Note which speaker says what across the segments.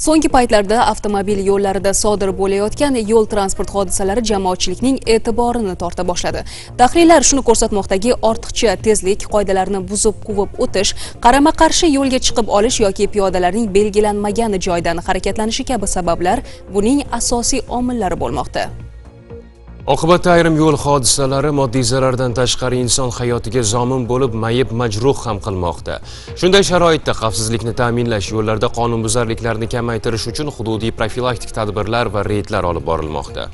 Speaker 1: So'nggi paytlarda avtomobil yo'llarida sodir bo'layotgan yo'l transport hodisalari jamoatchilikning e'tiborini torta boshladi. Tahlillar shuni ko'rsatmoqdaki, ortiqcha tezlik, qoidalarni buzib quvib o'tish, qarama-qarshi yo'lga chiqib olish yoki piyodalarning belgilanmagan joydan harakatlanishi kabi sabablar buning asosiy omillari bo'lmoqda.
Speaker 2: Oqibatda ayrim yo'l hodisalari moddiy zarardan tashqari inson hayotiga zomin bo'lib, mayib majruh ham qilmoqda. Shunday sharoitda xavfsizlikni ta'minlash, yo'llarda qonunbuzarliklarni kamaytirish uchun hududiy profilaktik tadbirlar va reydlar olib borilmoqda.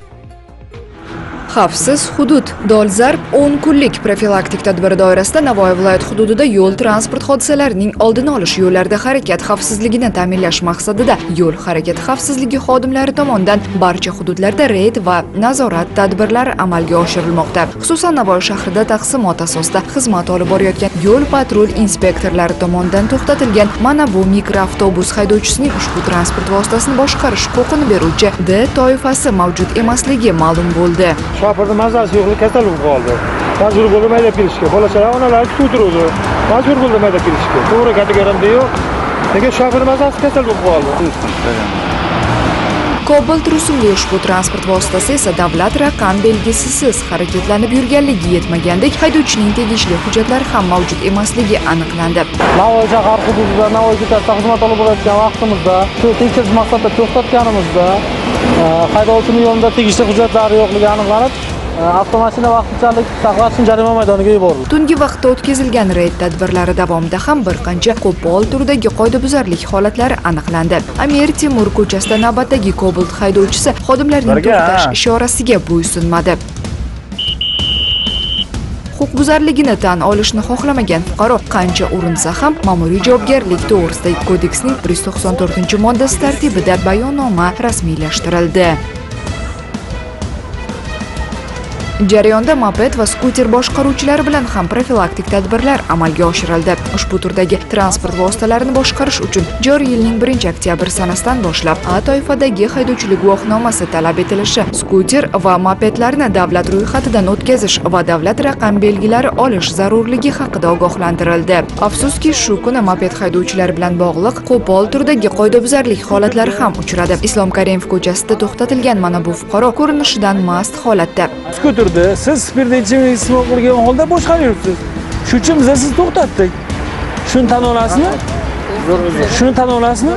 Speaker 3: Xavfsiz hudud dolzarb 10 kunlik profilaktik tadbiri doirasida Navoiy viloyati hududida yo'l transport hodisalarining oldini olish, yo'llarda harakat xavfsizligini ta'minlash maqsadida yo'l harakati xavfsizligi xodimlari tomonidan barcha hududlarda reyd va nazorat tadbirlari amalga oshirilmoqda. Xususan, Navoiy shahrida taqsimot asosida xizmat olib borayotgan yo'l patrul inspektorlari tomonidan to'xtatilgan mana bu mikroavtobus haydovchisining ushbu transport vositasini boshqarish huquqini beruvchi D toifasi mavjud emasligi ma'lum bo'ldi.
Speaker 4: Shofirni mazasi yo'qligi kasal bo'lib qoldi. Majbur bo'ldim haydab kelishga. Bola-chaqa onalari kutib o'tiruvdi. Majbur bo'ldim haydab kelishga. To'g'ri kategoriyamda yo'q. Lekin shofirni mazasi kasal bo'lib qoldi.
Speaker 3: Cobalt rusumli ushbu transport vositasi esa davlat raqam belgisisiz harakatlanib yurganligi yetmagandek, haydovchining tegishli hujjatlari ham mavjud emasligi aniqlandi.
Speaker 4: Navoiy shahar hududida Navoiy ko'chasida xizmat olib borayotgan vaqtimizda shu tekshirish maqsadida to'xtatganimizda haydovchining yonida tegishli hujjatlari yo'qligi aniqlanib, avtomashina vaqtinchalik saqlash uchun jarima maydoniga yuborildi.
Speaker 3: Tungi vaqtda o'tkazilgan reyd tadbirlari davomida ham bir qancha qo'pol turdagi qoidabuzarlik holatlari aniqlandi. Amir Temur ko'chasida navbatdagi Cobalt haydovchisi xodimlarning to'xtash ishorasiga bo'ysunmadi. Huquqbuzarligini tan olishni xohlamagan fuqaro qancha urinsa ham ma'muriy javobgarlik to'g'risidagi kodeksning 194-moddasi tartibida bayonnoma rasmiylashtirildi. Jarayonda moped va skuter boshqaruvchilari bilan ham profilaktik tadbirlar amalga oshirildi. Ushbu turdagi transport vositalarini boshqarish uchun joriy yilning 1-oktyabr sanasidan boshlab A toifadagi haydovchilik guvohnomasi talab etilishi, skuter va mopedlarni davlat ro'yxatidan o'tkazish va davlat raqam belgilari olish zarurligi haqida ogohlantirildi. Afsuski, shu kuni moped haydovchilari bilan bog'liq qo'pol turdagi qoidabuzarlik holatlari ham uchradi. Islom Karimov ko'chasida to'xtatilgan mana bu fuqaro ko'rinishidan mast holatda.
Speaker 4: Skuterda siz spirtli ichimlik iste'mol qilgan holda boshqarib yuribsiz. Shu uchun biz sizni to'xtatdik. Shuni tan olasizmi? Shuni tan olasizmi?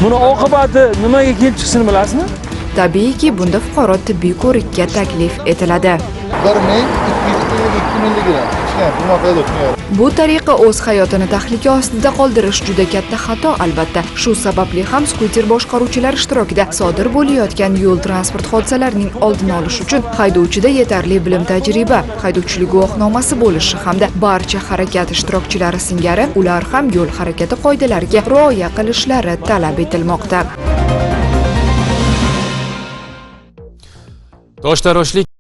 Speaker 4: Buni oqibati nimaga kelib chiqishini bilasizmi?
Speaker 3: Tabiiyki, bunda fuqaro tibbiy ko'rikka taklif etiladi.
Speaker 5: 1252 milligram ichgan, bu moped.
Speaker 3: Bu tariqa o'z hayotini tahlika ostida qoldirish juda katta xato albatta. Shu sababli ham skuter boshqaruvchilari ishtirokida sodir bo'layotgan yo'l transport hodisalarining oldini olish uchun haydovchida yetarli bilim tajriba, haydovchilik guvohnomasi bo'lishi hamda barcha harakat ishtirokchilari singari ular ham yo'l harakati qoidalariga rioya qilishlari talab etilmoqda.
Speaker 2: Toshtaroshlik